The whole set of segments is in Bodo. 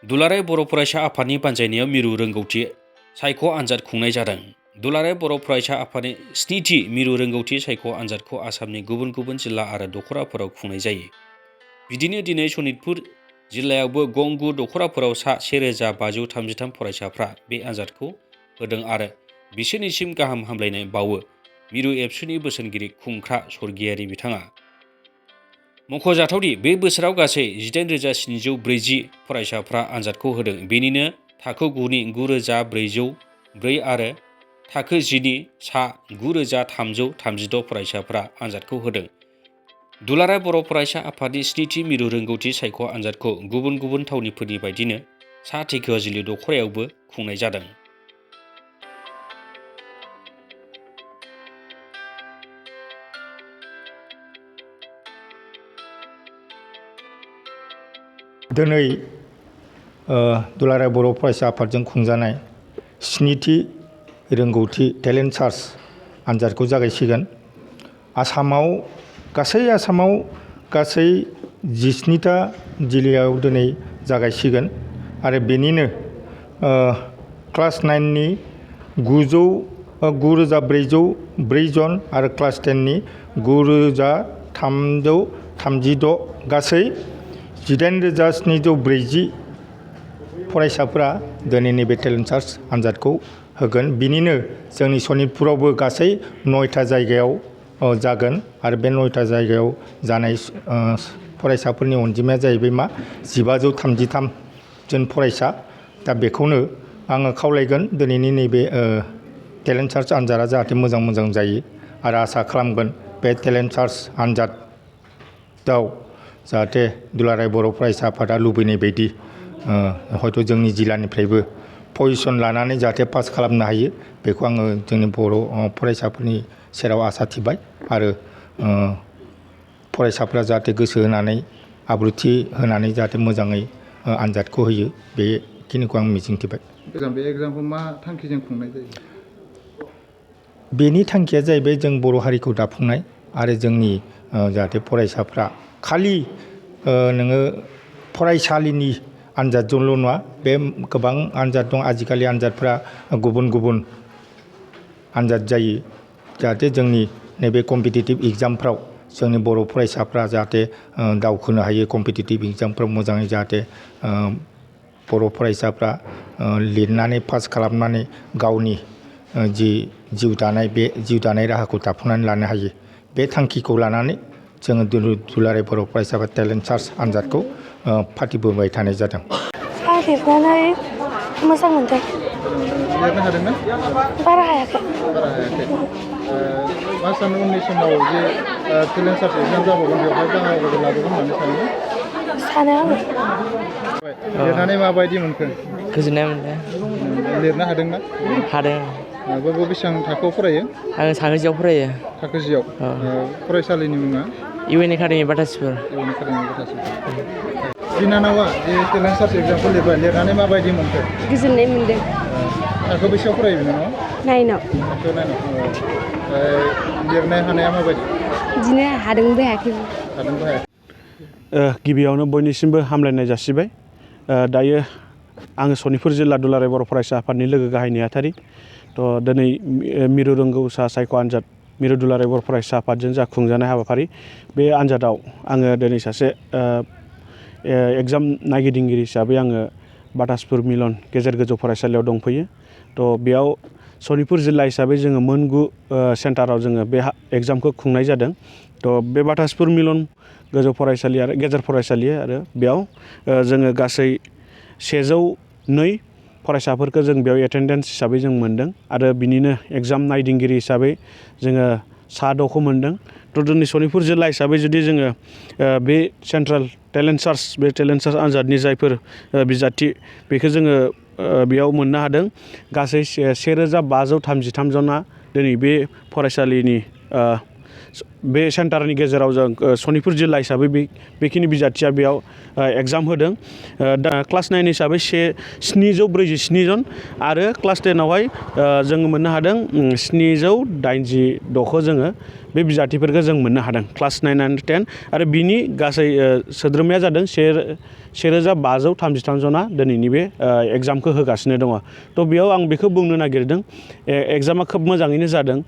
दुलाराय बर' फरायसा आफादनि बानजायनायाव मिरु रोंगौथि सायख' आनजाद खुंनाय जादों। दुलाराय बर' फरायसा आफादनि 7थि मिरु रोंगौथि सायख' आनजादखौ आसामनि गुबुन गुबुन जिल्ला आरो दख'राफोराव खुंनाय जायो। बिदिनो दिनै सनितपुर जिल्लायावबो गं 9 दख'राफोराव सा 1533 फरायसाफ्रा बे आनजादखौ होदों आरो बिसोरनिसिम गाहाम हामलायनाय बावो मिरु एबसुनि बोसोनगिरि खुंख्रा सरगियारि बिथाङा। मख'जाथावदि बे बोसोराव गासै 18,740 फरायसाफ्रा आनजादखौ होदों। बेनिनो थाखो 9नि 9,404 आरो थाखो 10नि सा 9,332 फरायसाफ्रा आनजादखौ होदों। दुलाराय बर' फरायसा आफादनि 7थि मिरु रोंगौथि सायख' आनजादखौ गुबुन गुबुन थावनिफोरनि बायदिनो सा धेकियाजुलि दख'रायावबो खुंनाय जादों। दिनै दुलाराय बर' फरायसा आफादजों खुंजानाय 7थि रोंगौथि टेलेन्ट सार्च आनजादखौ जागायसिगोन। आसामाव गासै 17टा जिल्लायाव दिनै जागायसिगोन आरो बेनिनो क्लास 9नि 9,404 जन आरो क्लास 10नि 9,336 गासै 18,740 फरायसाफोरा दिनैनि बे टेलेन्ट सार्च आनजादखौ होगोन। बिनिनो जोंनि सनितपुरावबो गासै 9टा जायगायाव जागोन आरो बे 9टा जायगायाव जानाय फरायसाफोरनि अनजिमाया जाहैबाय 1533 जन फरायसा। दा बेखौनो आङो खावलायगोन दिनैनि नैबे टेलेन्ट सार्च आनजादा जाहाथे मोजां जायो आरो आसा खालामगोन बे टेलेन्ट सार्च आनजादाव जाहाथे दुलाराय बर' फरायसा आफादा लुबैनाय बायदि हयथ' जोंनि जिल्लानिफ्रायबो पजिसन लानानै जाहाथे पास खालामनो हायो बेखौ आङो जोंनि बर' फरायसाफोरनि सेराव आसा थिबाय आरो फरायसाफ्रा जाहाथे गोसो होनानै आब्रुथि होनानै जाहाथे मोजाङै आनजादखौ होयो बेखिनिखौ आं मिजिंथिबाय। बे एग्जामखौ मा थांखिजों खुंनाय जायो? बेनि थांखिया जाहैबाय जों बर' हारिखौ दाफुंनाय आरो जोंनि जाहाथे फरायसाफ्रा खालि नोङो फरायसालिनि आनजादजोंल' नङा, बे गोबां आनजाद दं। आजिखालि आनजादफ्रा गुबुन आनजाद जायो। जाहाथे जोंनि नैबे कम्पिटिटिभ एग्जामफ्राव जोंनि बर' फरायसाफ्रा जाहाथे दावखोनो हायो। कम्पिटिटिभ एग्जामफ्राव मोजाङै जाहाथे बर' फरायसाफ्रा लिरनानै पास खालामनानै गावनि जि जिउ दानाय बे जिउ दानाय राहाखौ दाफुंनानै लानो हायो। बे थांखिखौ लानानै जोङो दुलाराय बर' फरायसा टेलेन्ट सार्च आनजादखौ फाथिबोबाय थानाय जादों। लिरनानै मोजां मोनदों। लिरनो हादोंना? बारा हायाखै। मा सानो उननि समाव जे टेलेन्ट सार्च एग्जाम जाबावगोन बेवहाय बाहागो लागोन होननानै सानो आङो। लिरनानै माबायदि मोनखो? गोजोननाय मोनदों। लिरनो हादोंना? हादों। बेसेबां थाखोआव फरायो? आङो थाखो 10आव फरायो। थाखो 10आव? फरायसालिनि मुङा? इउएन एकाडेमि बाटासिफोर। बिनानावा जे टेलेन्ट सार्च एग्जामखौ लिरनानै माबायदि मोनखो? गोजोननाय मोनदों। थाखो बेसेयाव फरायो बिनानावा? 9आव। थाखो 9आव। लिरनाय हानाया माबायदि? बिदिनो हादोंबो हायाखैबो। गिबियावनो बयनिसिमबो हामलायनाय जासिबाय। दायो आङो सनितपुर जिल्ला दुलाराय बर' फरायसा आफादनि लोगो गाहाय नेहाथारि। दिनै मिरु रोंगौसा सायख' आनजाद मिरु दुलाराय बर' फरायसा आफादजों जा खुंजानाय हाबाफारि बे आनजादाव आङो दिनै सासे एग्जाम नायगिदिंगिरि हिसाबै आङो बाटासपुर मिलन गेजेर गोजौ फरायसालियाव दंफैयो। बेयाव सनितपुर जिल्ला हिसाबै जोङो मोन 9 सेन्टाराव जोङो बे एग्जामखौ खुंनाय जादों। बे बाटासपुर मिलन गोजौ फरायसालि आरो गेजेर फरायसालि आरो बेयाव जोङो गासै 102 फरायसाफोरखौ जों बेयाव एटेन्डेन्स हिसाबै जों मोन्दों आरो बिनिनो एग्जाम नायदिंगिरि हिसाबै जोङो सा 6खौ मोन्दों। दिनै सनितपुर जिल्ला हिसाबै जुदि जोङो बे सेन्ट्रेल टेलेन्ट सार्च आनजादनि जायफोर बिजाथि बेखौ जोङो बेयाव मोननो हादों। गासै 1533 जना दिनै बे फरायसालिनि बे सेन्टारनि गेजेराव जों सनितपुर जिल्ला हिसाबै बेखिनि बिजाथिया बेयाव एग्जाम होदों। दा क्लास 9 हिसाबै 747 जन आरो क्लास 10आवहाय जोङो मोननो हादों 786खौ जोङो बे बिजाथिफोरखौ जों मोननो हादों क्लास 9 आरो 10 आरो बिनि गासै सोद्रोमाया जादों 1533 जना दिनैनि बे एग्जामखौ होगासिनो दङ। थ' बेयाव आं बेखौ बुंनो नागिरदों एग्जामा खोब मोजाङैनो जादों।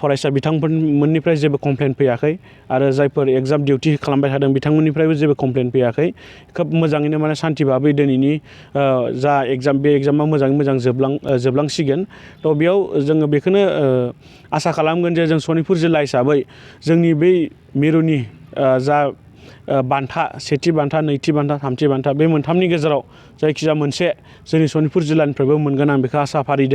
फरायसा बिथांमोननिफ्राय जेबो कमप्लेन फैयाखै आरो जायफोर एग्जाम डिउटि खालामबाय थादों बिथांमोननिफ्रायबो जेबो कमप्लेन फैयाखै। खोब मोजाङैनो माने सान्थि भाबै दिनैनि जा एग्जाम बे एग्जामा मोजाङै मोजां जोबलांसिगोन। थ' बेयाव जोङो बेखौनो आसा खालामगोन जे जों सनितपुर जिल्ला हिसाबै जोंनि बै मिरुनि जा बान्था सेथि बान्था नैथि बान्था थामथि बान्था बे मोनथामनि गेजेराव जायखिजाया मोनसे जोंनि सनितपुर जिल्लानिफ्रायबो मोनगोन आं बेखौ आसा फारिदों।